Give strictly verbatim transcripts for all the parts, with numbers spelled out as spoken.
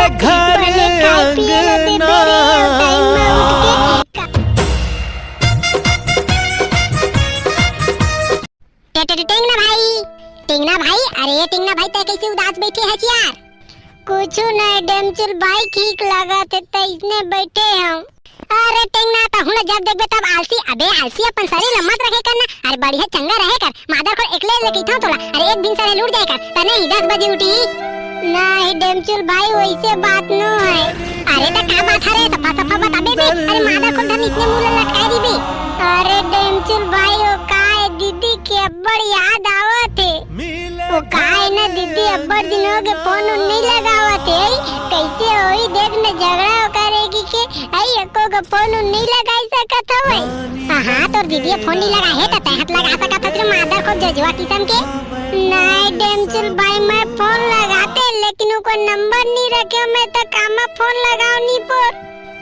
घर भले खाए पिए ला दे दे रे, अंगना। Time में उठ के। टे-, टे-, टे-, टेंगना भाई, टेंगना भाई, अरे टेंगना भाई, तै कैसे उदास बैठे है यार? कुछु नहीं डेमचुल भाई, ठीक लागत है, तै इसने बैठे हम। अरे टेंगना, तहूँ ला जब देखबे तब आलसी, अबे आलसी अपन शरीर ला मत रखे कर ना। अरे बढ़िया चंगा रहे कर, मादर खोर एकले ले कहिथंव तोला। अरे एक दिन सरे लूट जाए कर, तने ही दस बजे उठी। नहीं डेमचुल भाई, वैसे बात नो है। अरे त का बात हरे, सफा सफा बताबे बे। अरे मादर खोर धन इसने मुंह ला लटकाए रहिबे। अरे डेमचुल भाई, वो का है, दीदी के अब्बड़ याद आवत है। वो का है ना दीदी, अब्बड़ दिन हो गए फोन उन नहीं लगावत है। कैसे होई देख न, झगड़ा करेगी के, आई एको को फोन उन नहीं लगाई सकत हवे। हाँ, तोर दीदी फोन नहीं लगा है त तै हाथ लगा सकत हस रे मादर खोर जोजुआ किसम के। नहीं डेमचुल भाई, मैं फोन लगाते लेकिन उको नंबर नहीं रखे, मैं तो कामा फोन लगाओ नहीं पोर।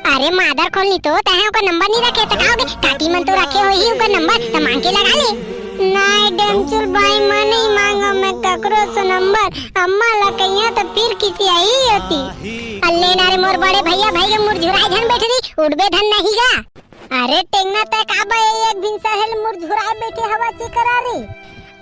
अरे मादर खोर नी तो, तैं ओकर नंबर नहीं रखे त का होगे? काकी मन तो रखे होही ओकर नंबर, त मांग के लगा ले। नहीं डेमचुल भाई, मैं नहीं मांगो मैं ककरो से नंबर। अम्मा ला कहिया त फिर किसी आई होती। अल्ले ना रे मोर बड़े भैया, भाई के मुरझुराए झन बैठ रही, उठबे धन नहीं गा। अरे टेंगना, तै का बे एक भिनसर हेल मुरझुराए बैठे हवा चिकरा रे?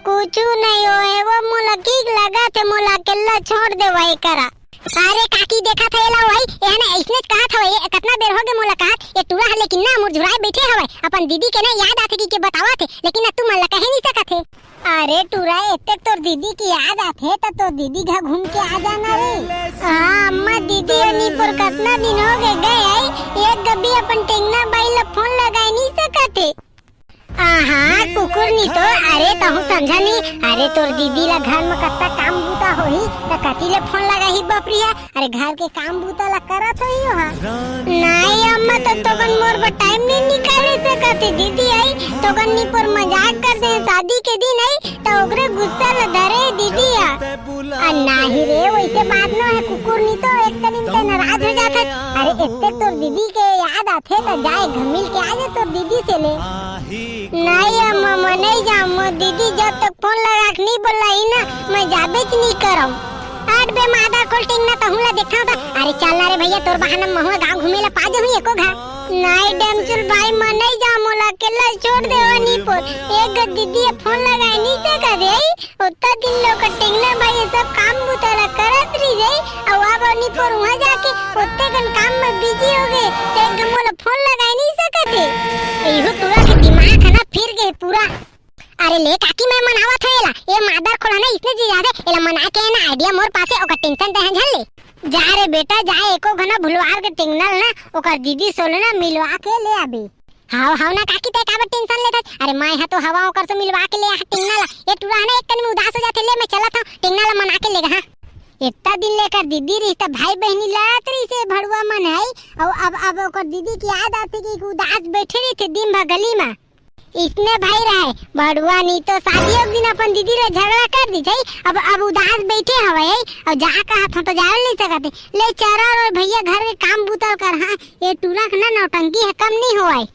कुछु नहीं होए, वो मोला ठीक लगा थे, मोला अकेला छोड़ दे वही करा। अरे काकी, देखा था एला वही, एहने ऐसने कहा था, ये कितना बेर हो गए मोला कहा, ये टूरा हले किन्ना मुरझुराए बैठे हवे, अपन दीदी के ना याद आथे कि के बतावा थे, लेकिन ना तू मन ला कहे नहीं सकत हे। अरे टूरा, एतेक तोर दीदी की याद आथे त तोर दीदी घर घूम के आ जाना रे। हाँ अम्मा, दीदी अनी पर कितना दिन हो गए गए आई, एक गबी अपन टेंगना बाई ला फोन लगाए नहीं सकत हे। आहा, कुकुर नी तो, अरे तहूँ समझा नी। अरे तोर दीदी ला घर में कत्ता काम बूता होही, त कती ले फोन लगाही बपरिया। अरे घर के काम बूता ला करत होही ओहा। नाई अम्मा, त तोगन मोर बर टाइम नहीं निकाले सकत हे दीदी आई, तोगन नी पर मजाक कर दे शादी के दिन आई, त ओकरे गुस्सा ला धरे दीदी आ। आ नाही रे, वैसे बात न है कुकुर नी तो, एक कनी ते नाराज हो जात है। अरे एते तोर दीदी के याद आथे त जाए घमिल के आ जा तोर दीदी से ले। नहीं अम्मा, मैं नहीं जाऊँ। मोर दीदी जब तक फोन लगा के नहीं बोलाई ना, मैं जाबेच नहीं करम। हट बे मादर खोर टेंगना, तहूँ ला देखाओ त। अरे चल ना रे भैया, तोर बहाना महुआ गाँव घूमे ला पा जाहूँ एको घाट। नहीं डेमचुल भाई, मैं नहीं जाऊँ, मोला अकेला छोड़ दे वनी पर। एक गो दीदी फोन लगाए नहीं सकत हे। ओत्ता दिन ले ओकर टेंगना भाई ये सब काम बुता ला करत रही जाई, अउ अब ओनी पर उहाँ जाके ओत्ते कन काम में बिजी हो गए, ते एक मोला फोन लगाए नहीं सकत हे। इहू टूरा के दिमाग है ना फिर गए पूरा। अरे ले काकी, मैं मनावत हूँ एला, ये मादर खोला ना इसने जी याद है, एला मना के है ना आइडिया मोर पासे, ओकर टेंशन ते है झन ले। जा रे बेटा जा, एको घना भुलवार के टेंगना ल ना ओकर दीदी सोले ना मिलवा के ले आबे। हाव हाव ना काकी, तै काबर टेंशन लेथस? अरे मैं ह तो हवा ओकर से मिलवा के ले आहा टेंगना ला। ये टूरा ह ना एक कन में उदास हो जाथे, ले मैं चलत हूँ टेंगना ला मना के लेगा। हाँ, इतना दिन लेकर दीदी रिश्ता भाई बहनी लड़त रही से भड़ुआ मन है, और अब अब ओकर दीदी की याद आती कि उदास बैठे रही थे दिन भर गली में। इसने भाई रहे भड़ुआ नी तो शादियों के दिन अपन दीदी रे झगड़ा कर दी जाई। अब अब उदास बैठे हवे है, और जा कहा था तो जाए नहीं सकते। ले चरा और भैया घर के काम बुतल कर। हाँ, ये टूरा के ना नौटंकी है कम नहीं होए।